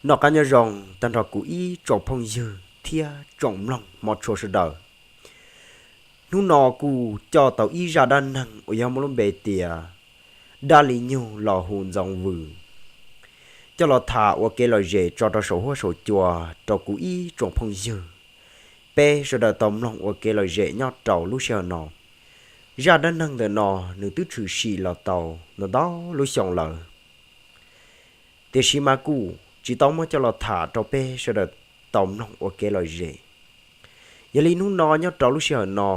Noj qab nyob zoo tag nrho kuv ib tsoom phooj ywg thiab tsoom mloog hmov tshua sawv daws. Hnub no kuj coj tau ib zaj dab neeg uas yog muaj lub npe tias dab li nyug los hu Ntxoov Vwm, coj los tham ua kev lom zem tso rau saum huab saum cua rau kuv ib tsoom phooj ywg, peb sawv daws tau mloog ua kev lom zem nyob rau lub sij hawm no. Zaj dab neeg ntawm no nws twb tshwm sim los tau ntau ntau lub xyoo lawm, tiam sis mas kuj tsis tau muab coj los tham rau peb sawv daws tau mloog ua kev lom zem. Yog li hnub no nyob rau lub sij hawm no,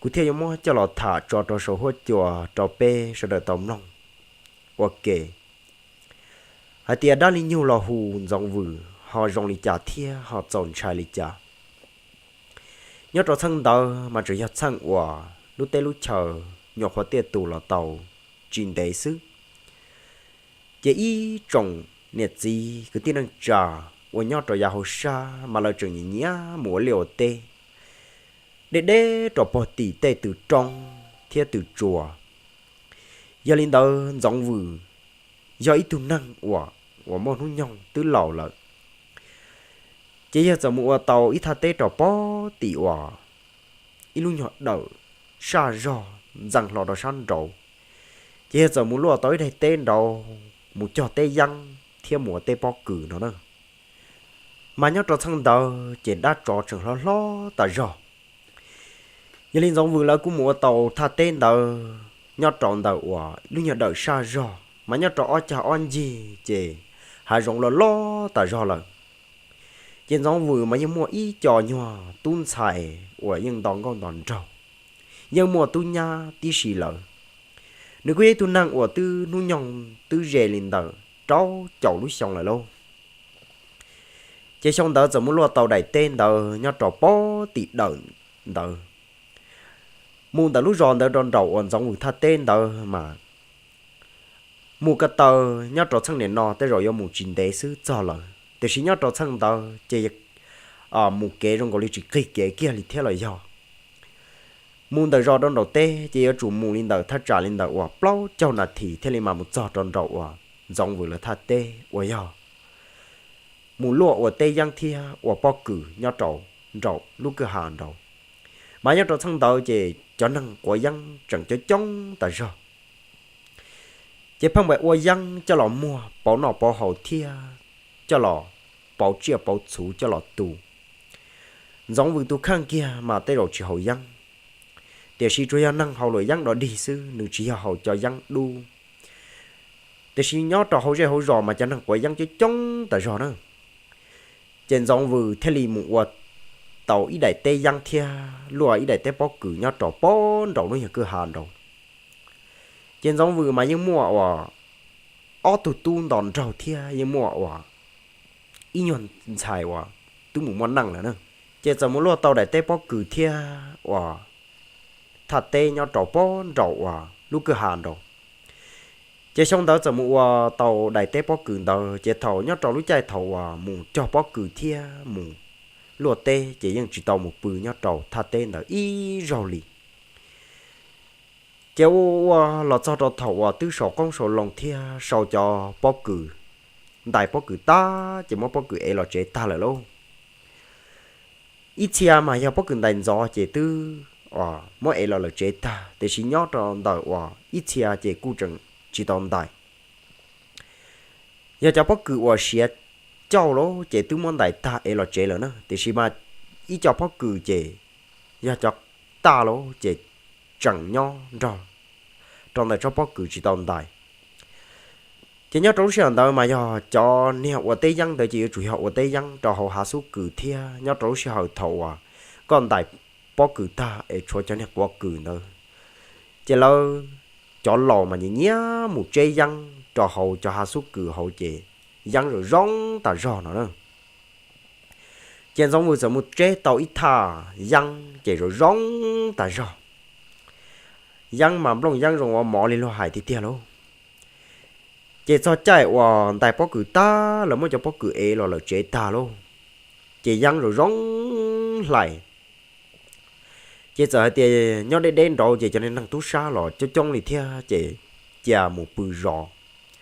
kuv thiaj yuav muab coj los tham tso rau saum huab cua rau peb sawv daws tau mloog ua ke, hais tias dab li nyug los hu Ntxoov Vwm ho zoo li cas thiab ho txaus ntshai li cas. Nyob rau txheej ntawd mas tseem yog txheej uas lub teb lub chaw nyuam qhuav tiaj tus los tau tsis ntev xwb, ces ib tsoom niam txiv kwv tij neej tsa uas nyob rau yav hauv sab mas lawv tseem nyiam nyiam mus ua liaj ua teb deb deb rau puag tim tej tw roob thiab tw tsua. Yog li ntawd Ntxoov Vwm yog ib tug neeg uas, uas muaj hnub nyoog twb laus lawm, ces yawg txawm mus ua tau ib thaj teb rau puag tim uas ib lub nyuag dawm saj zog ntxeev hlo rau sab nraud. Ces yawg txawm mus luaj tau ib daim teb nraud mus cog teb yeeb thiab mus ua teb pob kws no na. Mas nyob rau txheej ntawd ces dab tsov tseem hlob hlob tas zog. Yog li Ntxoov Vwm lawv kuj mus ua tau thaj teb ntawd nyob rau ntawm uas lub nyuag dawm saj zog, mas nyob rau ob cag ob ncig ces hav zoov loj loj tas zog lawm. Ces Ntxoov Vwm mas yeej muaj ib co nyuag tub ntxhais uas yeej nto nkauj nto nraug, yeej muaj tub nyab tib si lawm. Nws kuj yog ib tug neeg uas twb hnub nyoog twb ze li ntawm rau caum lub xyoo lawm lauj. Ces xyoo ntawd txawm mus luaj tau daim teb ntawd nyob rau puag tim dawm ntawd, mus ntawm lub zos ntawd rau nraum uas Ntxoov Vwm thaj teb ntawd mas mus ko taw nyob rau txheej niam no tej zaum yuav mus tsis ntev xwb txog lawm, tiam sis nyob rau txheej ntawd ces mus kev zoo nkaus li tsis qig kev kiag li thiab los yog. Mus ntawm zos rau nraum teb ces yuav tsum mus li ntawm thaj tsam li ntawm uas plaub caug nas this thiaj li mam mus txog rau nraum uas Ntxoov Vwm lawv thaj teb uas yog mus luaj ua teb yeeb thiab ua pob kws nyob rau nraum lub kwj ha nraud. Mas nyob rau txheej ntawd ces cov neeg quav yeeb tseem coob coob tas zog, ces pheej pais ua yeeb coj los muag pauv noj pauv haus thiab coj los pauv tsiaj pauv txhuv coj los tu. Ntxoov Vwm tus kheej kiag mas tej zaum tsis haus yeeb, tiam sis tsuas yog neeg haus luam yeeb dog dig xwb, nws tsis yog haus cov yeeb dub. Tiam sis nyob rau hauv zej hauv zos mas cov neeg quav yeeb coob coob tas zog na. Ces Ntxoov Vwm thiaj li mus ua tau ib daim teb yeeb thiab luaj ib daim teb pob kws nyob rau puag nraum lub nyuag kwj ha nraud. Ces Ntxoov Vwm mas yeej muaj uas ob tug tub nto nraug thiab yeej muaj uas ib nyuag ntxhais uas twb mus muaj neej lawm na. Ces txawm mus luaj tau daim teb pob kws thiab uas thaj teb nyob rau puag nraum uas lub kwj ha nraud. Ces xyoo ntawd txawm mus ua tau daim teb pob kws ntawd, ces thaum nyob rau lub caij thaum uas mus cog pob kws thiab mus luaj teb ces yeej tsis tau mus pw nyob rau thaj teb ntawd ib zaug li. Ces ua ua los txog rau thaum uas twb sau qoob sau loo thiab sau cov pob kws, ntais pob kws tag ces muab pob kws ev los tsev tag lawm lauj. Ib txhia mas yog pob kws ntais ntxov ces twb muab ev los lawm tsev tag, tiam sis nyob rau ntawm uas ib txhia ces kuj tseem tsis tau ntais. Yog cov pob kws uas siav cauj lauj ces twb muab ntais tag ev los tsev lawm na, tiam sis mas ib co pob kws ces yog cov taj lauj ces tseem nyob nrog rau ntawm tsob pob kws tsis tau ntais. Ces nyob rau lub sij hawm ntawd mas yog cov niag ua teb yeeb ntawd ces yuav tsum yog ua teb yeeb rau hauv hav xub kws thiab nyob rau lub sij hawm thaum uas koj ntais pob kws tag es tshuav cov niag quav kws ntawd, ces lawv cov laus mas nyiam nyiam mus tseb yeeb rau hauv cov hav xub kws hauv ces yeeb zoo zoo tas zog no na. Ces Ntxoov Vwm txawm mus tseb tau ib thaj yeeb ces zoo zoo tas zog. Yeeb mas nplooj yeeb zoo ua mov li luag hais tiag tiag lauj. Ces txog caij uas ntais pob kws tag lawv muab cov pob kws ev los lawm tsev tag lauj, ces yeeb zoo zoo hlais. Ces txawm hais tias nyob deb deb nraud ces cov neeg tub sab los coob coob li thiab ces cia mus pw zov,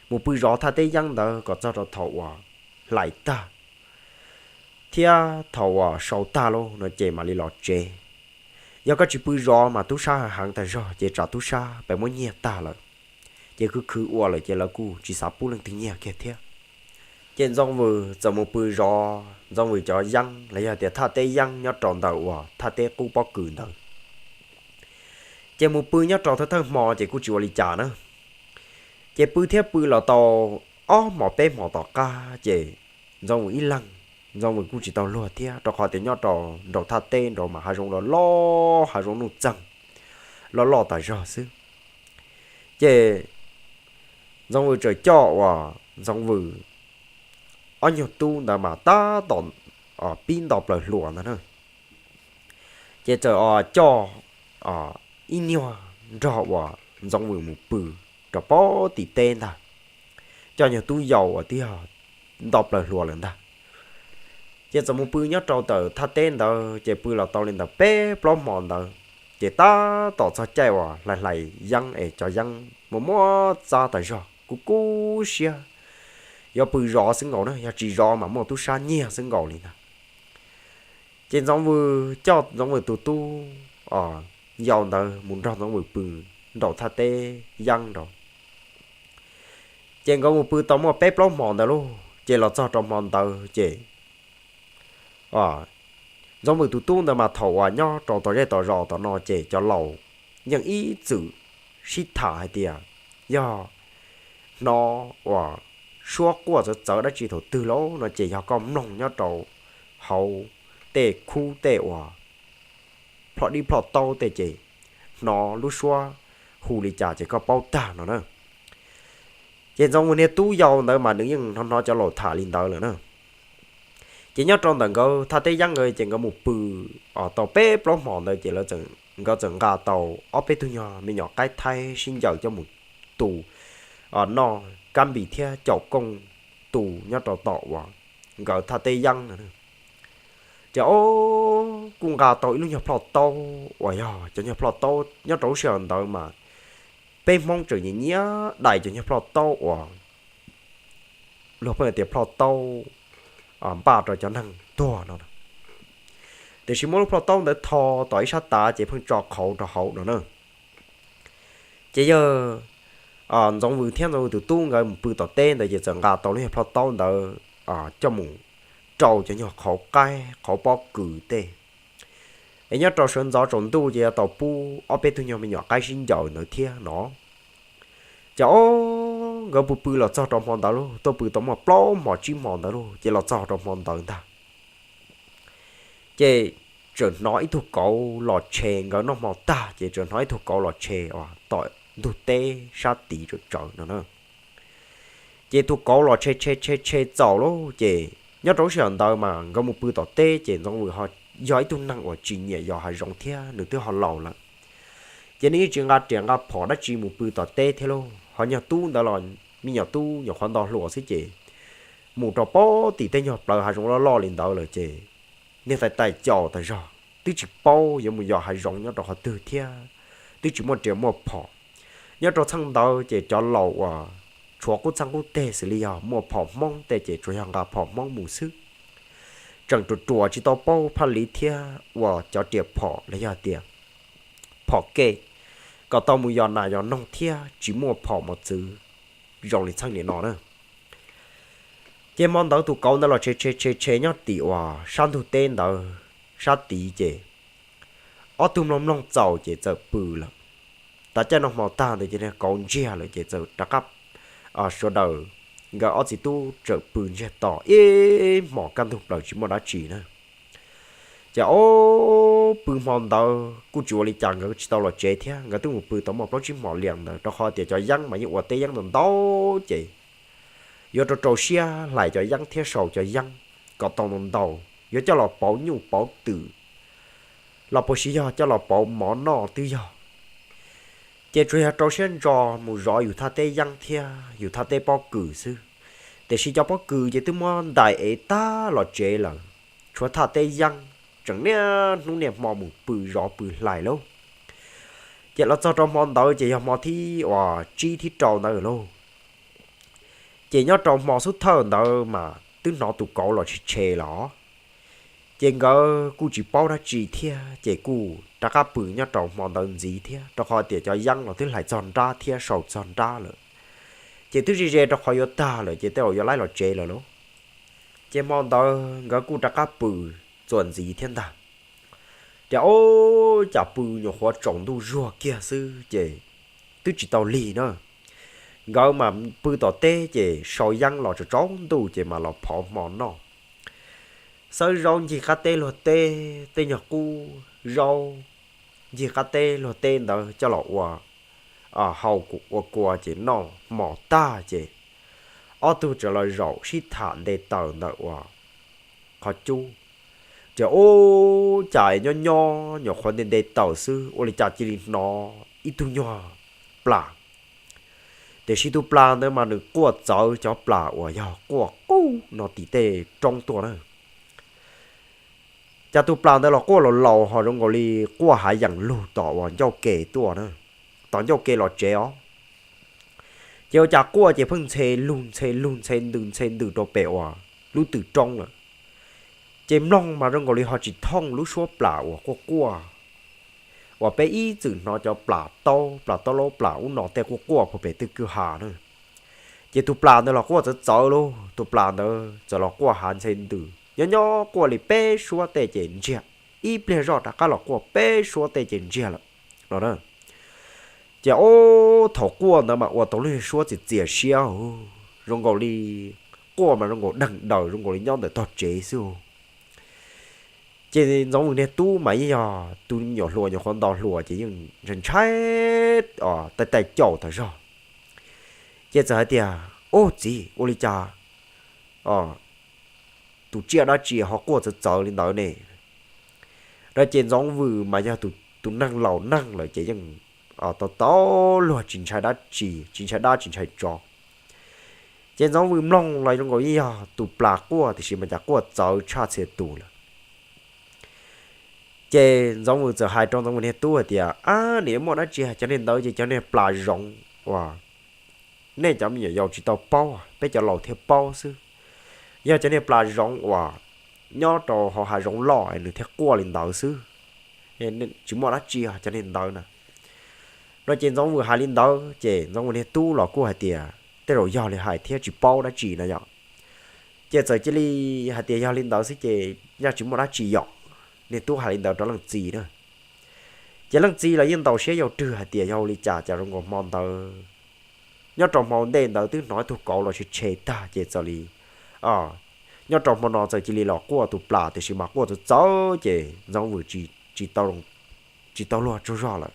mus pw zov thaj teb yeeb ntawd kom txog rau thaum uas hlais tag thiab thaum uas sau tag lauj no ces mam li los tsev. Yog koj tsis pw zov mas tub sab heev heev tag zog ces tsam tub sab pem muab nyiag tag lawm, ces khwv khwv ua lawm ces lawv kuj tsis xav pub leej twg nyiag kiag thiab. Ces Ntxoov Vwm txawm mus pw zov Ntxoov Vwm cov yeeb los yog tias thaj teb yeeb nyob rau ntawm uas thaj teb qub pob kws ntawd. Ces mus pw nyob rau thawj thawj hmo ces kuj tsis ua li cas na. Ces pw thiab pw los tau ob hmos peb hmos tom qab ces Ntxoov Vwm ib leeg, Ntxoov Vwm kuj tsis tau luag thiab rau qhov tias nyob rau nraum thaj teb nraud mas hav zoov loj loj, hav zoov nuj txeeg loj loj tas zog xwb. Ces Ntxoov Vwm txawm coj uas Ntxoov Vwm ob nyuag tub ntawd mas tab tom pib nto plaws hluas ntag na. Ces txawm coj ib nyuag nrog uas Ntxoov Vwm mus pw rau pob tim teb ntag, coj nyuag tub yau uas twb yog nto plaws hluas lawm ntag. Ces txawm mus pw nyob rau ntawm thaj teb ntawd ces pw los tau li ntawm peb plaub hmo ntawd, ces tab tom txog caij uas hlais hlais yeeb es cov yeeb muaj muaj txab tas zog kuj kub siab, yuav pw zov xwb nkaus na, yog tsis zov mas muaj tub sab nyiag xwb nkaus li ntag. Ces Ntxoov Vwm coj Ntxoov Vwm tus tub yau ntawd mus nrog Ntxoov Vwm pw nraum thaj teb yeeb nraud. Ces nkawd mus pw tau muaj peb plaub hmo ntawd lauj, ces los txog rau hmo ntawd ces Ntxoov Vwm tus tub ntawd mas thaum uas nyob rau tom zej tom zos tom no ces cov laus yeej ib txwm sib tham hais tias yog hnov uas suab quaj txawv txawv dab tsi thaum twg lauj no ces yog koj mloog nyob rau hauv tej khub tej uas plhoj dib plhoj taub tej ces hnov lub suab hu li cas ces koj paub tag no na. Ces Ntxoov Vwm niag tub yau ntawd mas nws yeej hnov hnov cov laus tham li ntawd lawm na. Ces nyob rau ntawm nkawd thaj teb yeeb ntawd ces nkawd mus pw tau peb plaub hmo ntawd ces nkawd txawm nqa tau ob peb tug nyuag me nyuam qaib thaib sib ncaws coj mus tu noj kab npis thiab caum kooj tu nyob rau tom uas nkawd thaj teb yeeb no. Ces o, kuj nqa tau ib lub nyuag plhoj taub uas yog cov nyuag plhoj taub nyob rau lub sij hawm ntawd mas peb Hmoob tseem nyiam nyiam dai cov nyuag plhoj taub uas luag pheej tias plhoj taub npaj rau cov neeg tuag no. Tiam sis muab lub plhoj taub ntawd tho tom ib sab tav ces pheej tso qhauv rau hauv no na. Ces yog Ntxoov Vwm thiab Ntxoov Vwm tus tub nkawd mus pw tom teb ntawd ces txawm nqa tau lub nyuag plhoj taub ntawd coj mus rau cov nyuag qhauv qaib qhauv pob kws tej. Es nyob rau sawv ntxov tsaus ntuj ces yuav tau pub ob peb tug nyuag me nyuam qaib sib ncaws ntawd thiab no. Ces o, nkawd pw pw los txog rau hmo ntawd lauj, tuaj pw tau muaj plaub hmo tsib hmo ntawd lauj, ces los txog rau hmo ntawd ntag ces txawm hnov ib tug kauv los tshe, nkawd noj hmo tag ces txawm hnov ib tug kauv los tshe uas tom ntug teb sab tid tsawv tsawv no na. Ces tus kauv los tshe tshe tshe tshe txaus lauj, ces nyob rau lub sij hawm ntawd mas nkawd mus pw tom teb ces Ntxoov Vwm ho yog ib tug neeg uas tsis nyiam yos hav zoov thiab nws twb ho laus lawm. Ces nws yeej tsis nqa riam nqa phom dab tsi mus pw tom teb thiab lauj, ho nyuag tub ntawd los me nyuam tub nyuam qhuav nto hluas xwb ces mus rau pob tim tej nyuag plawv hav zoov loj loj li ntawd lawm ces niag tais tais caus tas zog twb tsis paub yuav mus yos hav zoov nyob rau qhov twg thiab twb tsis muaj riam muaj phom. Nyob rau txheej ntawd ces cov laus uas tshuav qub txheej qub teg xws li yog muaj phom Hmoob tej ces tsuas yog nqa phom Hmoob mus xwb, tseem ruam ruam tsis tau paub phaj liv thiab ua cov riam phom los yog tias phom ke kom tau mus yos nas yos noog thiab tsis muaj phom mos txwv zoo li txheej niam no na. Ces hmo ntawd tus kauv ntawd los tshe tshe tshe tshe nyob tim uas sab ntug teb ntawd sab tid ces ob tug mloog mloog txaus ces txawm pw lawm. Tav caij noj hmo tag ntawd ces kauv ntsiag lawm ces txawm rov qab, sawv daws, nkawd ob txiv tub txawm pw ntsiag to ib hmos kaj ntug plaws tsis muaj dab tsi na. Ces o, pw hmo ntawd kuj tsis ua li cas, nkawd tsis tau los tsev thiab nkawd twb mus pw tau muaj plaub tsib hmos liam ntawd rau qhov tias cov yeeb mas yeej ua teb yeeb ntau ntau ces yuav rau rau siab hlais cov yeeb thiab sau cov yeeb kom tau ntau ntau, yuav coj los pauv nyuj pauv twm los puas sis yog coj los pauv mov noj twb yog. Ces tsuas yog rau siab ntso mus zov yus thaj teb yeeb thiab yus thaj teb pob kws xwb, tiam sis cov pob kws ces twb muab ntais ev tag los tsev lawm, tshuav thaj teb yeeb tseem niaj hnub niaj hmo mus pw zov pw hlais lauj. Ces los txog rau hmo ntawd ces yog hmo thib uas tsib thib rau ntawd lauj. Ces nyob rau hmo xub thawj ntawd mas twb hnov tus kauv los tshe tshe los. Ces nkawd kuj tsis paub dab tsi thiab ces kuj rov qab pw nyob rau hmo ntawd ntxiv thiab, rau qhov tias cov yeeb los twb hlais txog nrab thiab sau txog nrab lawm. Ces twb ze ze rau qhov yuav tag lawm ces tej zaum yuav laib los tsev lawm lauj. Ces hmo ntawd nkawd kuj rov qab pw txuas ntxiv thiab ntag. Ces ub, cas pw nyuam qhuav tsaus ntuj zuag kiag xwb ces twb tsis tau lig na. Nkawd mas pw tom teb ces sau yeeb los tsaus ntuj ces mas los phov hmo noj. Xawb zaub ncig qab teb luag teb, tej nyuag qub zaub ncig qab teb luag teb ntawd coj los ua hau ua kua ces noj hmo tag ces ob tug txawm los zaum sib tham nte taws ntawm uas qhov cub. Ces ub, cas nyob nyob nyuam qhuav nte nte taws xwb ua li cas cia li hnov ib tug nyuag plas. Tiam sis tus plas ntawd mas nws quaj txawv cov plas uas yog quaj qub no tim tej roob tuaj na. Cas tus plas ntawd los quaj laus laus ho zoo nkaus li quaj hav yeem lug tom uas ncauj ke tuaj na, tom ncauj ke los tsev os. Ces ua cas quaj ces pheej ntxhe lug ntxhe lug ntxhe ntws ntxhe ntws rau pem uas lub twm roob lawm. Ces mloog mas zoo nkaus li ho tsis thooj lub suab plas uas quaj quaj uas peb ib txwm hnov cov plas taub plas taub laub plas ub no tej quaj quaj puag pem twj kwj ha na. Ces tus plas ntawd los quaj txawv txawv lauj, tus plas ntawd txawm los quaj hav ntxhe ntws nyob nyob quaj li peb suab tej ces ntsiag, ib pliag zoj rov qab los quaj peb suab tej ces ntsiag lawm no na. Ces ub, thaum quaj ntawd mas ua tau lub suab txias txias siab, zoo nkaus li quaj mas zoo nkaus deeg daws zoo nkaus li nyob ntawm tog tsev xwb. Ces Ntxoov Vwm niag tub mas yeej yog tus me nyuam hluas nyuam qhuav nto hluas ces yeej ntshai ntshai, tais tais caum tas zog. Ces txawm hais tias, Ub txiv, ua li cas tus tsiaj dab tsi ho quaj txawv txawv li ntawd ne? No ces Ntxoov Vwm mas yog tus neeg laus neeg lawm ces yeej tau tau luag tsis ntshai dab tsi, tsis ntshai dab tsis ntshai tsov. Ces Ntxoov Vwm mloog los zoo nkaus yeej yog tus plas quaj tiam sis mas cas quaj txawv tshaj txhia tus lawm. Ces Ntxoov Vwm txawm hais rau Ntxoov Vwm niag tub hais tias, Ab, nws yuav muaj dab tsi, cov niag ntawd ces cov niag plas zoov uas nej cov me nyuam yaus tsis tau paub, peb cov laus thiaj paub xwb. Yog cov niag plas zoov uas nyob rau hauv hav zoov loj nws thiaj quaj li ntawd xwb, tsis muaj dab tsi cov niag ntawd na. No ces Ntxoov Vwm hais li ntawd ces Ntxoov Vwm niag tub los kuj hais tias tej zaum yog li hais thiab tsis paub dab tsi no yom. Ces txawm cia li hais tias yog li ntawd xwb ces yog tsis muaj dab tsi yom. Niag tub hais li ntawd rau leej txiv na. Ces leej txiv los yeej ntaus siab yau rwg hais tias yog ua li cas cas zoo nkaus hmo ntawd, nyob rau hmo ntej ntawd twb hnov ib tug kauv los tshe tshe tag ces txawm li nyob rau hmo no txawm cia li los quaj tus plas tiam sis mas quaj txawv txawv ces Ntxoov Vwm tsis tau luag tsaug zog lawm.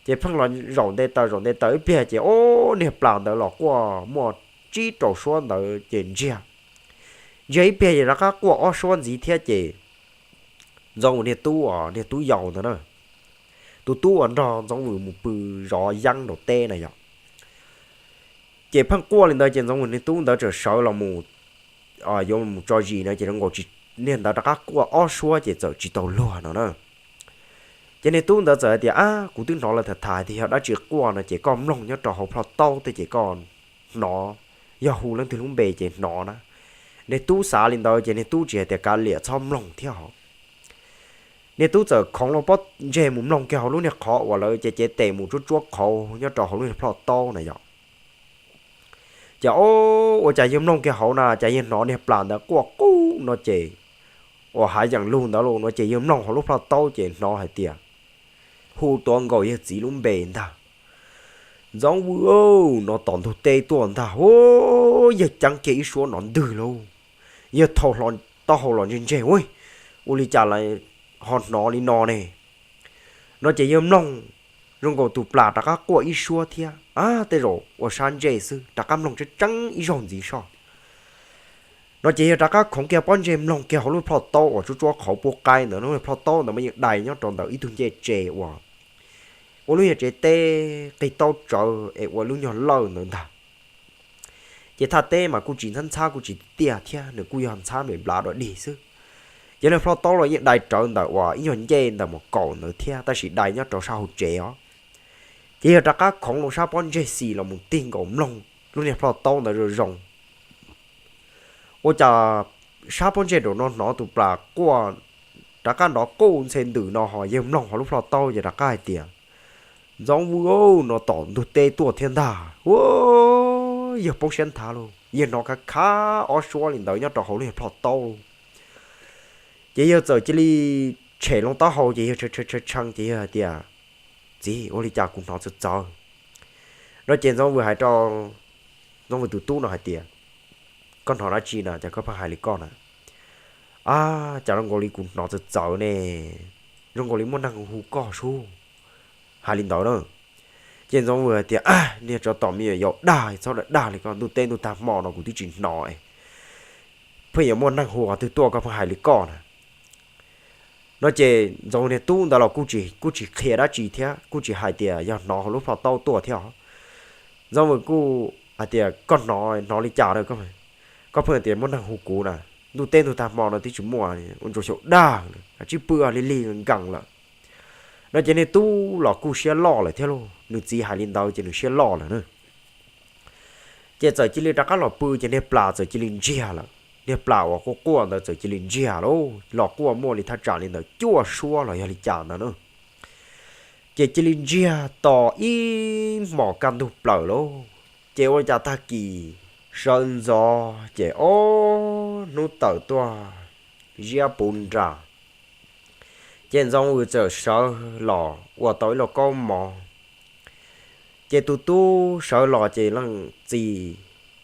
Ces pheej los zaum nte taws zaum nte taws ib pliag ces ub, niag plas ntawd los quaj muaj tsib rau suab ntawd ces ntsiag. Ntsiag ib pliag ces rov qab quaj ob suab ntxiv thiab ces Ntxoov Vwm niag tub, niag tub yau ntawd na, tus tub uas nrog Ntxoov Vwm mus pw zov yeeb nraum teb na yom. Ces pheej quaj li ntawd ces Ntxoov Vwm niag tub ntawd txawm sawv los mus, yuav mus tso zis no ces zoo nkaus niag ntawd rov qab quaj ob suab ces txawm tsis tau luag no na. Ces niag tub ntawd txawm hais tias, Ab, kuv twb hnov lawv tham tham tias yog dab tsi quaj no ces koj mloog nyob rau hauv plho taub tej ces koj hnov, yog hu leej twg lub npe ces hnov na. Niag tub xav li ntawd ces niag tub tsis hais tias kav liam txhob mloog thiab hos. Niag tub txawm khoov loo pob ntseg mus mloog kiag hauv lub niag qhov uas lawv cev cev tes mus tsuab tsuab qhauv nyob rau hauv lub niag plho taub na yom. Ces ub, ua cas yawg mloog kiag hauv na cas yawg hnov niag plas ntawd quaj qub no ces, uas hav yeem lug ntawd los no ces yawg mloog hauv lub plho taub ces hnov hais tias hu tuav nkaus yawg txiv lub npe ntag. Ntxoov Vwm, no tom ntug teb tuaj ntag hu, yawg ceeb kiag ib suab no ntwg lauj. Yawg thau hlo taub hau los ntseg ntseg, Ua li cas ho hnov li no ne? No ces yawg mloog zoo nkaus tus plas rov qab quaj ib suab thiab, ab, tej zaum ua sab ntsej xwb, rov qab mloog tseeb tseeb ib zaug ntxiv soj. No ces yawg rov qab khoov kiag pob ntseg mloog kiag hauv lub plho taub uas tsuab tsuab qhauv pub qaib ntawd, lub plho taub ntawd mas yeej dai nyob rau ntawm ib tug ncej tsev uas ua lub niag tsev teb qig taub tsawv es ua lub nyuag lawj ntawd ntag. Ces thaj teb mas kuj tsis ntxhab ntxhab kuj tsis tiaj thiab, nws kuj yog ntxhab nplav dua dig xwb. Ces lub plho taub los yeej dai rawv ntawm uas ib nyuag ncej ntawm mus kaum ntawd thiab, tab sis dai nyob rau sab hauv tsev os. Ces yawg rov qab khoov loo sab pob ntseg xis los mus tig nkaus mloog lub niag plho taub ntawd zoo zoo. Ua cas sab pob ntseg nraum no hnov tus plas quaj rov qab nrov quj ntxhe ntws no ho yawg mloog hauv lub plho taub ces rov qab hais tias, Ntxoov Vwj, no tom ntug teb tuaj thiab ntag. Ua, yawg poob siab nthav lauj, yawg hnov khav khav ob suab li ntawd nyob rau hauv lub plho taub lauj. Ces yawg txawm cia li tshem loo taub hau ces yawg tshee tshee ces yawg hais tias, Txiv, ua li cas kuv hnov txawv txawv? No ces Ntxoov Vwj hais rau Ntxoov Vwj tus tub no hais tias, Koj hnov dab tsi na, cas koj pheej hais li koj na? A, cas zoo nkaus li kuv hnov txawv txawv ne, zoo nkaus li muaj neeg hu koj sub, hais li ntawd na. Ces Ntxoov Vwj hais tias, Niag tsov tom me nyuam yaus dag, txhob dag li koj, ntuj teb ntuj tag hmo no kuv twb tsis hnov, pheej yuav muaj neeg hu qhov twg tuaj koj pheej hais li koj na. No ces Ntxoov Vwj niag tub ntawd los kuj tsis qhia dab tsi thiab kuj tsis hais tias yog hnov hauv lub plho taub tuaj thiab os. Ntxoov Vwj kuj hais tias, Koj hnov, hnov li cas a? Koj pheej tias muaj neeg hu kuv na, ntuj teb ntuj tag hmo no twb tsis muaj, ua ntsuas xyaum dag, tsib pw lig lig nkees lawm. No ces niag tub los kuj siab loj lawm thiab lauj, nws txiv hais li ntawd ces nws siab loj lawm na. Ces txawm cia li rov qab los pw ces niag plas txawm cia li ntsiag lawm, niag plas uas quaj quaj ntawd txawm cia li ntsiag lauj, los quaj muaj li thaj tsam li ntawm cuaj suab los yog li cas ntawd na. Ces cia li ntsiag to ib hmos kaj ntug plaws lauj. Ces ua li cas tag kis sawv ntxov ces ob hnub tawm tuaj ziab puv nra. Ces Ntxoov Vwj txawm sawv los ua tau ib lauj kaub mov. Ces tus tub sawv los ces leej txiv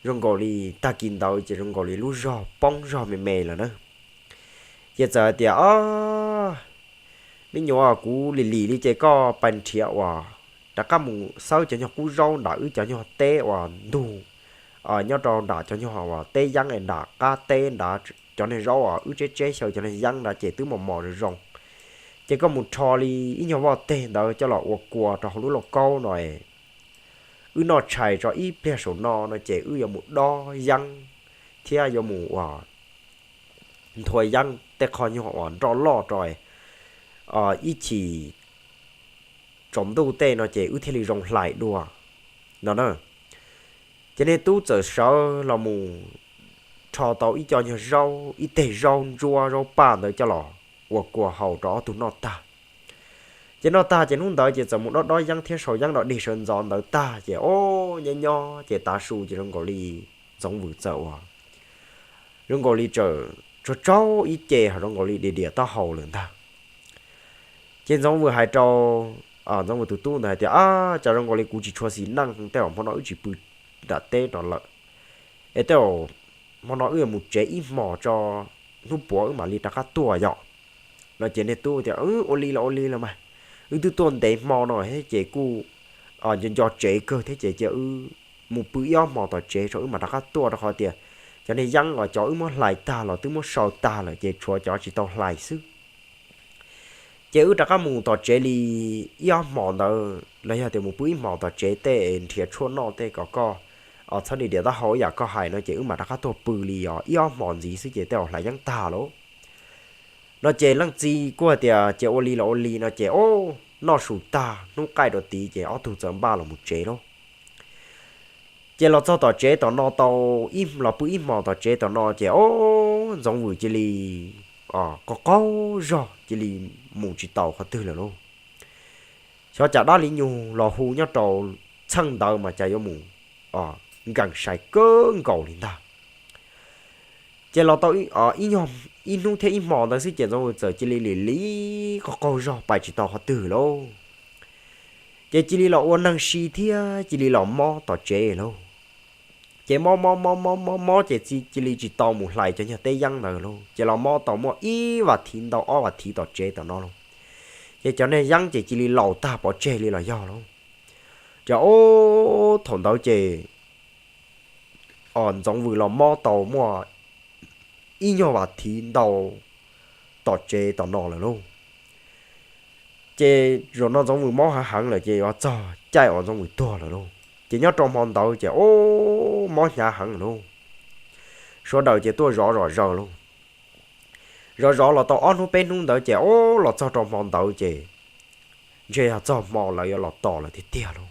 zoo nkaus li tag kis ntawd ces zoo nkaus li lub zog poob zog me me lawm na. Ces txawm hais tias, Ob, me nyuam, kuv lim lim li ces koj pais nrhiav uas rov qab mus xawb cov nyuag qub zaub nram wb cov nyuag teb uas ntug nyob rau nram cov nyuag uas teb yeeb nram qab teb nrad, cov niag zaub uas wb tseb tseb xyaw cov niag yeeb nrad ces twb mos mos zoo zoo. Ces koj mus rho li ib nyuag voj teg ntawd coj los ua kua rau hauv lub lauj kaub no. Wb noj tshais tso ib pliag saum no no ces wb yuav mus dob yeeb thiab yuav mus uas nthua yeeb tej qho nyuag uas nroj loj rau ib chim tsaus ntuj tej no ces wb thiaj li zoo hlais dua no na. Ces niag tub txawm sawv los mus rho tau ib co nyuag zaub, ib teg zaub ntsuab zaub paj ntawd coj los ua kua haus rau ob tug noj tag. Ces noj tag ces hnub ntawd ces txawm mus dob dob yeeb thiab sau yeeb dog dig sawv ntxov ntawd tag ces ob nyob nyob ces tav su ces zoo nkaus li Ntxoov Vwm txawm ua zoo nkaus li tsaug tsaug ib ce ho zoo nkaus li diam diam taub hau lawm ntag. Ces Ntxoov Vwm hais rau Ntxoov Vwm tus tub ntawd hais tias, Ab, cas zoo nkaus li kuv tsis tshua xis neej, tej zaum hmo no wb tsis pw nram teb no lawm, es tej zaum hmo no wb yuav mus tsev ib hmos tso, hnub puav wb mam li rov qab tuaj yom. No ces niag tub tias, Ua li los ua li los mas, wb twb tuaj ntev hmo no thiab ces kuj nco nco tsev kawg thiab ces cia wb mus pw ib ob hmos tom tsev tso wb mam rov qab tuaj, rau qhov tias cov niag yeeb los cov wb muab hlais tag los twb muab sau tag lawm ces tshuav cov tsis tau hlais xwb. Ces wb rov qab mus tom tsev li ib ob hmos ntawd los yog tias mus pw ib hmos tom tsev tej nrhiav tshuaj noj tej kom koj txhob diam diam taub hau ib yam koj hais no ces wb mam rov qab tuaj pw li os ib ob hmos ntxiv xwb ces tej zaum hlais yeeb tag lauj. No ces leej txiv kuj hais tias, Ces ua li los ua li. No ces ob, noj su tag hnub qaij rau tid ces ob tug txawm npaj los mus tsev lauj. Ces los txog tom tsev tom no tau, los pw ib hmos tom tsev tom no ces ob, Ntxoov Vwm cia li qaug qaug zog cia li mus tsis tau qhov twg lawm lauj. Xyov cas dab li nyuag los hu nyob rau txheej ntawd mas cas yuav mus nkees sai kawg nkaus li ntag. Ces los tau ib hnub thiab ib hmos ntawd xwb ces Ntxoov Vwm txawm cia li lim lim qaug qaug zog pais tsis tau qhov twg lauj. Ces cia li los ua neeg si thiab cia li los mob tom tsev lauj. Ces mob mob mob mob mob mob ces cia li tsis tau mus hlais cov nyuag teb yeeb ntawd lauj. Ces los mob tau muaj ib vas thiv ntau ob vas thiv tom tsev tom no lauj. Ces cov niag yeeb ces cia li laus tag pov tseg li los yog lauj. Ces ob, thaum ntawd ces Ntxoov Vwm los mob tau muaj ib nyuag vas thiv ntau tom tsev tom no lawm lauj. Ces zaum no Ntxoov Vwm mob heev heev lawm ces yuav txog caij uas Ntxoov Vwm tuag lawm lauj. Ces nyob rau hmo ntawd ces ob, mob hnyav heev lawm lauj. Sawv daws ces tuaj zov zom zaws lauj. Zov zov los tau ob hnub peb hnub ntawd ces ob, los txog rau hmo ntawd ces ntshe yog txog hmo lawv yuav los tos lawm tiag tiag lauj.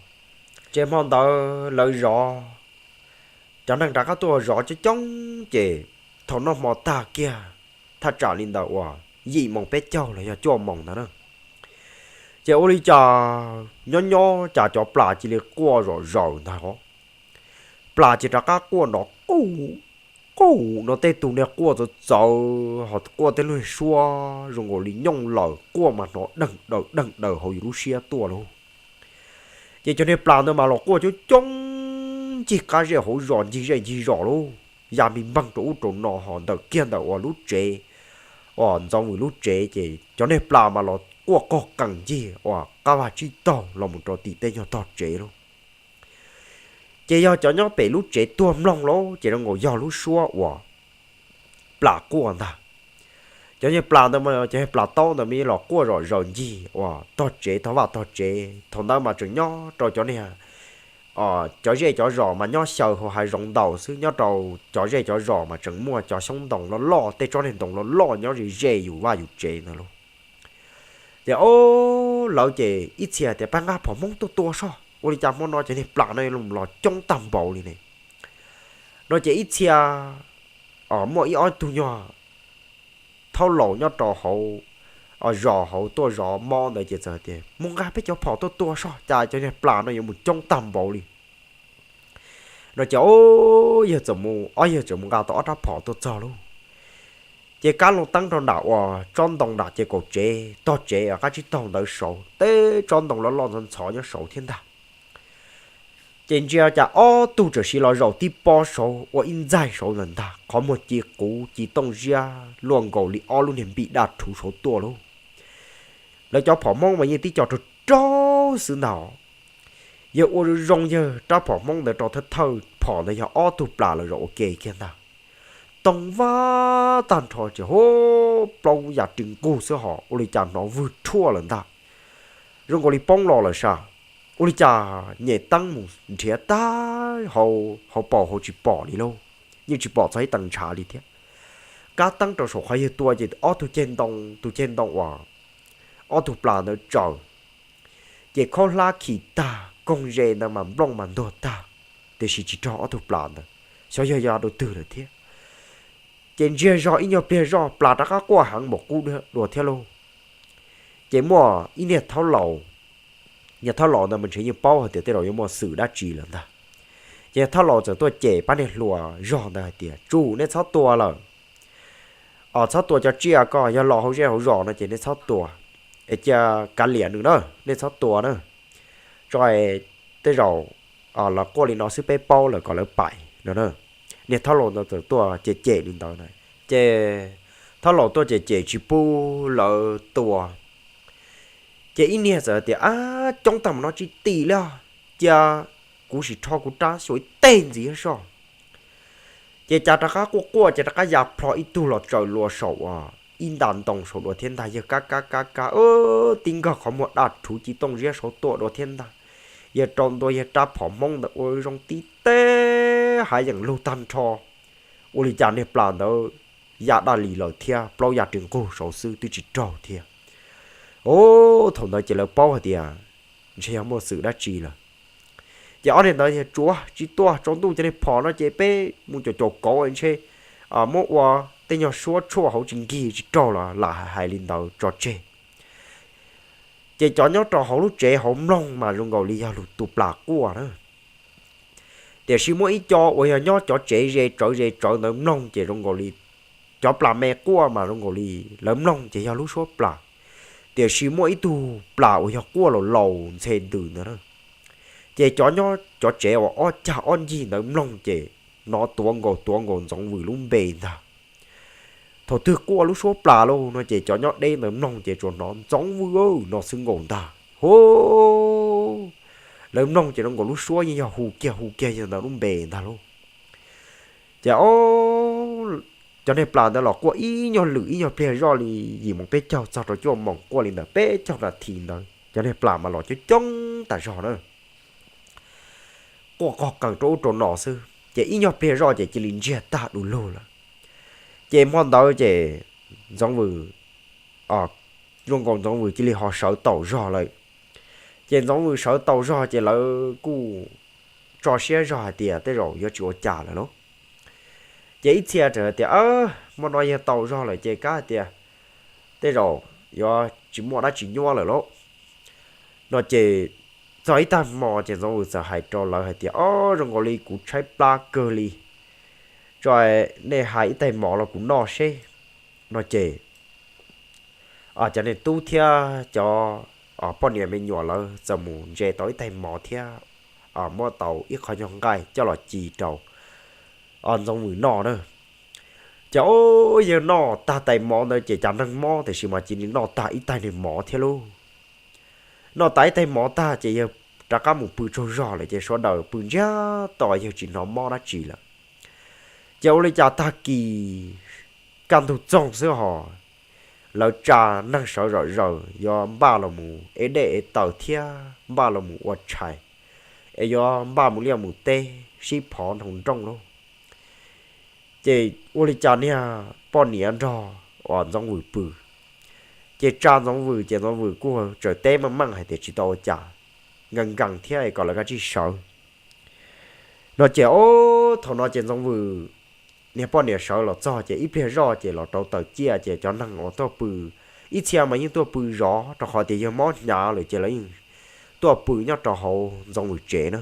Ces hmo ntawd lawv zov, cov neeg rov qab tuaj zov coob coob ces thaum noj hmo tag kiag, thaj tsam li ntawm uas yim moos peb caug los yog cuaj moos ntawd na. Ces ua li cas nyob nyob cas cov plas cia li quaj zom zaws ntag os. Plas ces rov qab quaj nrov quj quj no, tej tus niag quaj txawv txawv ho quaj tej lub suab zoo nkaus li nyooj lawm, quaj mas hnov deeg daws deeg daws hauv yus lub siab tuaj lauj. Ces cov niag plas ntawd mas los quaj coob coob ncig qab zej hauv zos, ncig zej ncig zos lauj, ya npig npeeg rau ub rau no ho ntawm kiag ntawm uas lub tsev, uas Ntxoov Vwm lub tsev ces cov niag plas mas los quaj qog qees ncig uas qab vaj tsib taug los mus rau tim tej nyuag tog tsev lauj. Ces yog cov nyob pem lub tsev tuag mloog lauj, ces zoo nkaus yog lub suab uas plas quaj ntag. Cov niag plas ntawd, cov niag plas taub ntawd mas los quaj zom zaws ncig uas tog tsev, tog vaj tog tsev. Thaum ntawd mas tseem nyob rau cov niag, cov zej cov zos mas nyob xyaw hauv hav zoov ntau xwb, nyob rau cov zej cov zos mas tseem muaj cov xyoob ntoo loj loj, tej tsob niag ntoo loj loj nyob ze ze yus vaj yus tsev ntawd lauj. Ces o, lawv ces ib txhia tias pab nqa phom hmoob tuaj tua soj, ua li cas hmo no cov niag plas no los coob tag npaum li ne. No ces ib txhia muaj ib ob tug nyuag thaub laus nyob rau hauv zos hauv tuaj zov mob ntawd ces txawm tias mus nqa peb cov phom tuaj tua soj, cas cov niag plas no yuav mus coob tag npaum li. No ces o, yawg txawm mus, ob yawg txawm mus nqa tau ob rab phom tuaj txog lauj. Ces kab loo teeb rau nram uas tsob ntoo nram ces kaum tsev tog tsev uas qab tsib taug ntawd saud, tej tsob ntoo loj loj ntxhov ntxhov nyob saud thiab ntag. Ces ntsia cas ob tug txawm siv los zaum tib pob saud ua ib ntxaig saud ntag ntag, qhov muag ci quv ci tooj ziab luaj nkaus li ob lub niag npim daj rhuv saud tuaj lauj. Lawv cov phom hmoob mas yeej tib co raug raug xwb ntag. Yawg ua zoo yawg rab phom hmoob ntawd rau thawj thawj phom ntawd yog ob tug plas los zaum ua ke kiag ntag. Toog vab tag nrho ces hu, plaub yam ris nqug xwb ho ua li cas hnov vwg rhuaj lawm ntag. Zoo nkaus li poob los lawm sas. Ua li cas nyem teeb mus nrhiav tag hauv paus hauv tsis pom li lauj, yeej tsis pom txog ib teev ntshav li thiab. Kab teeb rau saum qhov yawg tua ces ob tug ceg ntoo, tus ceg ntoo uas ob tug plas ntawd tsaws, ces khaub hlab khi tag, koog ze ntawd mas nplooj mas ntuag tag, tiam sis tsis raug ob tug plas ntawd, xyov yog ya dua twg lawm thiab. Ces ntsiag zog ib nyuag pliag zoj plas rov qab quaj heev npaum qub dua thiab lauj. Ces muaj ib niag thaub laus, niag thaub laus ntawd mas ntshe yeej paub hais tias tej zaum yuav muaj xwm dab tsi lawm ntag. Ces thaub laus txawm tuaj cem pab niag hluas zog ntawd hais tias, Tsum, nej txhob tua lawm. Txhob tua cov tsiaj ko, yog los hauv zej hauv zos no ces nej txhob tua, es cia kav liam nws na, nej txhob tua na. Tso, tej zaum lawv quaj li no xwb peb paub lawm kom lawv pais no. Niag thaub laus ntawd txawm tuaj cem cem li ntawd na. Ces thaub laus tuaj cem cem tsis pub lawv tua. Ces ib niag txawm tias, Ab, coob tag mus no tsis tim li os, cia kuv sim rho kuv rab xyuas ib teg ntxiv soj. Ces cas rov qab quaj quaj ces rov qab ya plho ib tug los tsaws lua saum uas ib nta ntoo saum dua thiab ntag. Yawg kab kab kab kab, tib nkawg qhov muag daj rhuv ci tooj ziab saud tuaj dua thiab ntag. Yawg rau ntua yawg rab phom hmoob ntawd ua zoo tib teg hav yeem lug tag nrho. Ua li cas niag plas ntawd ya daj li lawm thiab, plaub ya ris nqug saud xwb twb tsis raug thiab. Thaum ntawd ces lawv paub hais tias ntshe yog muaj xwm dab tsi lawm. Ces ob niag ntawd tias, Tsuav tsis tua, tsaus ntuj cov niag phom no ces peb mus caum caum kauv ntshe muab ua tej nyuag suab tshuaj hauv tsis nkig tsis raug los lam hais li ntawd tso tseg. Ces cov nyob rau hauv lub tsev hauv mloog mas zoo nkaus li yog lus tus plas quaj na. Tiam sis muaj ib co uas yog nyob cov tsev ze tsawv ze tsawv ntawd mloog ces zoo nkaus li cov plas me quaj mas zoo nkaus li lawv mloog ces yog lub suab plas. Tiam sis muaj ib tug plas uas yog quaj laus laus ntxhe ntws ntawd na. Ces cov nyob cov tsev uas ob cag ob ncig ntawd mloog ces hnov tuav nkaus tuav nkaus Ntxoov Vwm lub npe ntag. Thaum twg quaj lub suab plas lauj no ces cov nyob deb ntawd mloog ces tsuas hnov, Ntxoov Vwm, no xwb nkaus ntag hu. Lawv mloog ces zoo nkaus lub suab yeej yog hu kiag hu kiag yawg ntawd lub npe ntag lauj. Ces o, cov niag plas ntawd los quaj ib nyuag lwm ib nyuag pliag zoj li yim moos peb caug txog rau cuaj moos, quaj li ntawd peb caug nas this ntawd cov niag plas mas los coob coob tas zog na. Quaj qog qees rau ub rau no xwb ces ib nyuag pliag zoj ces cia li ntsiag tag du lug lawm. Ces hmo ntawd ces Ntxoov Vwm, zoo nkaus Ntxoov Vwm cia li ho sawv taus zog lawm. Ces Ntxoov Vwm sawv taus zog ces lawv kuj tso siab zog hais tias tej zaum yuav tsis ua cas lawm lauj. Ces ib txhia txawm hais tias, Muaj no yog tau zog lawm ces kav hais tias tej zaum yuav tsis muaj dab tsi nyuaj lawm lauj. No ces txog ib tag hmo ces Ntxoov Vwm txawm hais rau lawv hais tias, Ob, zoo nkaus li kuv tshaib plab kawg li, tso nej hais ib tais mov los kuv noj seb. No ces cov niag tub thiab cov poj niam me nyuam lawv txawm mus ntse tau ib tais mov thiab muab tau ib qho nyuag nqaij coj los ci rau Ntxoov Vwm noj na. Ces ob, yawg noj tag tais mov ntawd ces cas neeg mob tiam sis mas cia li noj tag ib tais niag mov thiab lauj. Noj tas ib tais mov tag ces yawg rov qab mus pw tsaug zog lawm ces sawv daws pw ntsiag to, yawg tsis hnov mob dab tsi lawm. Ces ua li cas tag kis kaj ntug txoog xwb ho lawv tsa neeg sawv zom zaws yuav npaj los mus ev dej ev taws thiab npaj los mus ua tshais, es yuav npaj mus liaj mus teb sib phov nroo nrooj lauj. Ces ua li cas niag poj niam nrog uas Ntxoov Vwm pw, ces tsa Ntxoov Vwm ces Ntxoov Vwm kuj tsaws teb meej meej hais tias tsis tau ua cas, nkees nkees thiab kom lawv kav tsij sawv. No ces ob, thaum no ces Ntxoov Vwm niag poj niam sawv los txog ces ib pliag zoj ces los rau taws ciaj ces cov neeg uas tuaj pw, ib txhia mas yeej tuaj pw zov rau qhov tias yawg mob hnyav lawm ces lawv yeej tuaj pw nyob rau hauv Ntxoov Vwm tsev na.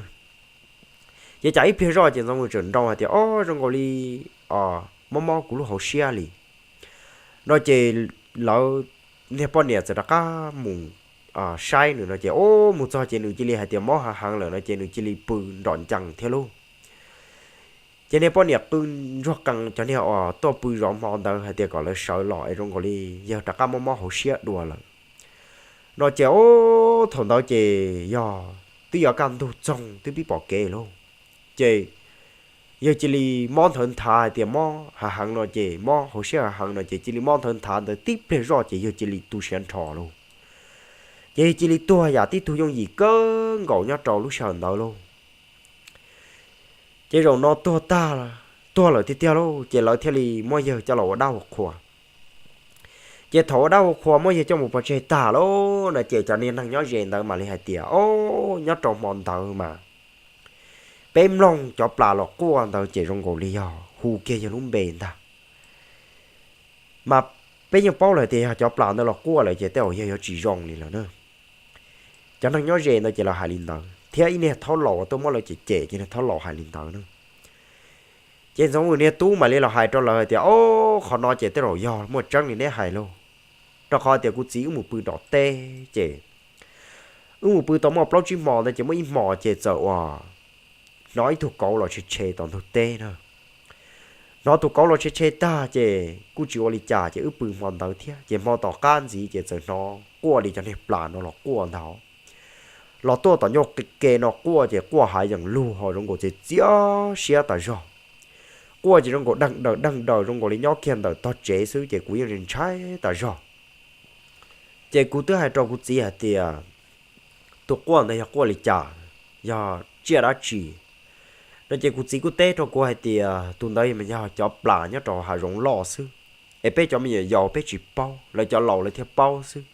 Ces cas ib pliag zoj ces Ntxoov Vwm tseem nroo hais tias, Ob, zoo nkaus li mob mob kuv lub hauv siab li. No ces lawv niag poj niam txawm rov qab mus saib nws no ces ob, mus txog ces nws cia li hais tias mob heev heev lawm no ces nws cia li pw nrom ncees thiab lauj. Ces niag poj niam qw ntsuag qees cov niag uas tuaj pw zov hmo ntawd hais tias kom lawv sawv los es zoo nkaus li yawg rov qab mob mob hauv siab dua lawm. No ces ob, thaum ntawd ces yog twb yuav kaj ntug txoog twb pib pom kev lauj. Ces yawg cia li mob nthawv nthav hais tias mob hav heev no ces mob hauv siab hav heev no ces cia li mob nthawv nthav ntawd tib pliag zoj ces yawg cia li tu siav nrho lauj. Ces yawg cia li tuag yam tib tug yooj yim kawg nkaus nyob rau lub sij hawm ntawd lauj. Ces zaum no tuag tag, tuag lawm tiag tiag lauj ces lawv thiaj li muab yawg coj los ua dab ua qhua. Ces thaum ua dab ua qhua muab yawg coj mus pov tseg tag lauj no ces cov niag neeg nyob ze ntawd mam li hais tias, Ob, nyob rau hmo ntawd mas peb mloog cov plas los quaj ntawd ces zoo nkaus li yog hu kiag yawg lub npe ntag. Mas peb yeej paub lawm tias yog cov plas ntawd los quaj lawm ces tej zaum yawg yuav tsis zoo li lawm na. Cov neeg nyob ze ntawd ces lawv hais li ntawd thiab ib niag thaub laus uas tuaj muab lawv cem cem ces niag thaub laus hais li ntawd na. Ces Ntxoov Vwm niag tub mam li los hais rau lawv hais tias, Ob, qhov no ces tej zaum yog muaj tseeb li neb hais lauj, rau qhov tias kuv txiv wb mus pw nrom teb ces wb mus pw tau muaj plaub tsib hmo ntawd ces muaj ib hmo ces txawm uas hnov ib tug kauv los tshe tshe tom ntug teb na. Hnov tus kauv los tshe tshe tag ces kuj tsis ua li cas ces wb pw hmo ntawd thiab ces hmo tom qab ntxiv ces txawm hnov quaj li cov niag plas no los quaj ntag. Los tuaj tom ncauj ke no quaj ces quaj hav yeem lug ho zoo nkaus txias txias siab tas zog. Quaj ces zoo nkaus deeg daws deeg daws zoo nkaus li nyob kiag ntawm tog tsev xwb ces kuv yeej ntshai tas zog. Ces kuv twb hais rau kuv txiv hais tias, Tus quaj ntawd yog quaj li cas, yog tsiaj dab tsi? No ces kuv txiv kuj teb rau kuv hais tias, Tus ntawd mas yog cov plas nyob rau hav zoov loj xwb, es peb cov me nyuam yaus peb tsis paub, lawv cov laus lawv thiaj paub xwb.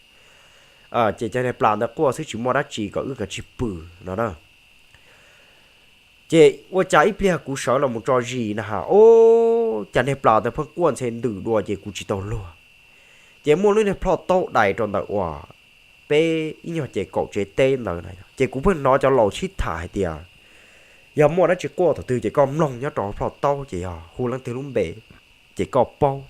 Ces cov niag plas ntawd quaj xwb tsis muaj dab tsi, kom wb kav tsij pw no na. Ces ua cas ib pliag kuv sawv los mus tso zis na has, ub, cas niag plas ntawd pheej quaj ntxhe ntws dua ces kuv tsis tau luag. Ces muaj lub niag plhoj taub dais rau ntawm uas peb ib nyuag ces kaum tsev teb ntawd na, ces kuv pheej hnov cov laus sib tham hais tias, Yog muaj dab tsi quaj thaum twg ces koj mloog nyob rau plhoj taub ces yog hu leej twg lub npe ces koj paub.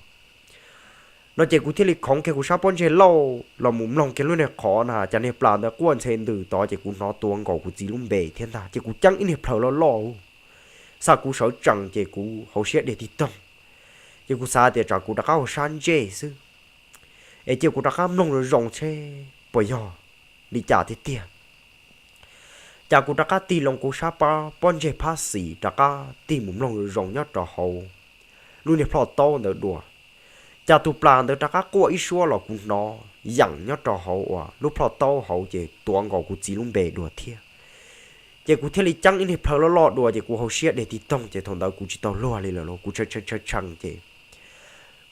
No ces kuv thiaj li khoov kiag kuv sab pob ntseg lauj los mus mloog kiag lub niag qhov na, cas niag plas ntawd quaj ntxhe ntws tod ces kuv hnov tuav nkaus kuv txiv lub npe thiab ntag, ces kuv ceeb ib niag plhaw loj loj, xa kuv sawv tsees ces kuv hauv siab dhia tig toog. Ces kuv xav tias tsam kuv rov qab ua sab ntsej xwb, es cia kuv rov qab mloog zoo zoo seb puas yog li cas tiag tiag. Cas kuv rov qab tig loo kuv sab pob ntseg phab xis rov qab tig mus mloog zoo zoo nyob rau hauv lub niag plhoj taub ntawd dua. Cas tus plas ntawd rov qab quaj ib suab los kuv hnov yeem nyob rau hauv uas lub plhoj taub hauv ces tuav nkaus kuv txiv lub npe dua thiab. Ces kuv thiaj li ceeb ib niag plhaw loj loj dua ces kuv hauv siab dhia tig toog ces thaum ntawd kuv tsis tau luag li lawm lauj, kuv tshee tshee tshee ces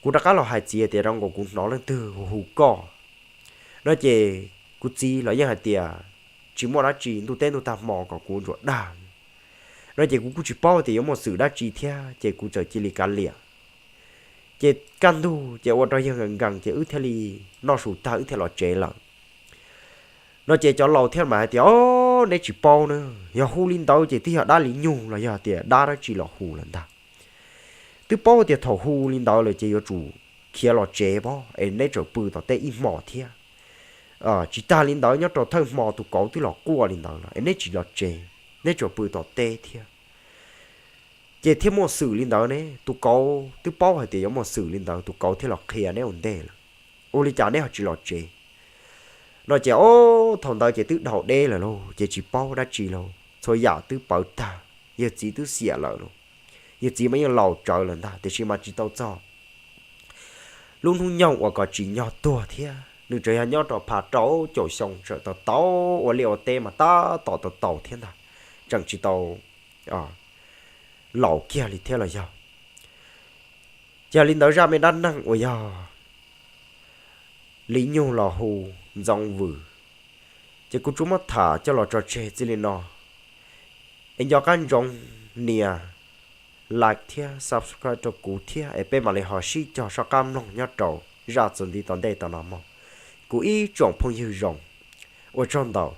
kuv rov qab los hais txiv tias, Zoo nkaus kuv hnov leej twg hu hu koj. No ces kuv txiv los yeej hais tias, Tsis muaj dab tsi, ntuj teb ntuj tag hmo kom kuv ntsuas dag. No ces kuv kuj tsis paub tias yuav muaj xwm dab tsi thiab ces kuv txawm cia li kav liam. Ces kaj ntug ces ua rau yawg nkees nkees ces wb thiaj li noj su tag wb thiaj los tsev lawm. No ces cov laus thiaj mam hais tias, O, neb tsis paub na, yog hu li ntawd ces twb yog dab li nyug los yog tias dab dab tsi los hu lawm ntag. Twb paub tias thaum hu li ntawd lawm ces yuav tsum khiav los tsev pob es neb tseem pw tom teb ib hmo thiab. Tsis tag li ntawd nyob rau thawj hmo tus kauv twb los quaj li ntawd los es neb tsis los tsev, neb tseem pw tom teb thiab. Ces thiaj muaj xwm li ntawd ne, tus kauv twb paub hais tias yuav muaj xwm li ntawd tus kauv thiaj los qhia neb ua ntej lawm. Ua li cas neb ho tsis los tsev? No ces o, thaum ntawd ces twb dhau deb lawm lauj ces tsis paub dab tsi lauj, txhua yam twb pawv tag, yawg txiv twb xiam lawm lauj. Yawg txiv mas yeej laus tsawv lawm ntag tiam sis mas tsis tau txog lub hnub nyoog uas kom tsim nyog tuag thiab, nws tseem yog nyob rau phav rau caum xyoo tseem tau tau ua liaj ua teb mas tab tom tau tau thiab ntag, tseem tsis tau laus kiag li thiab los yog. Ces yog li ntawd zaj me dab neeg uas yog li nyug los hu Ntxoov Vwm, ces kuv tsuas muab tham coj los tso tseg txij li no. Es nco qab ntsoov nias like thiab subscribe rau kuv thiab es peb mam li ho sib cog soj qab mloog nyob rau zaj txuas ntxiv tom ntej tom no mog. Kuv ib tsoom phooj ywg zoo, ua tsaug ntau.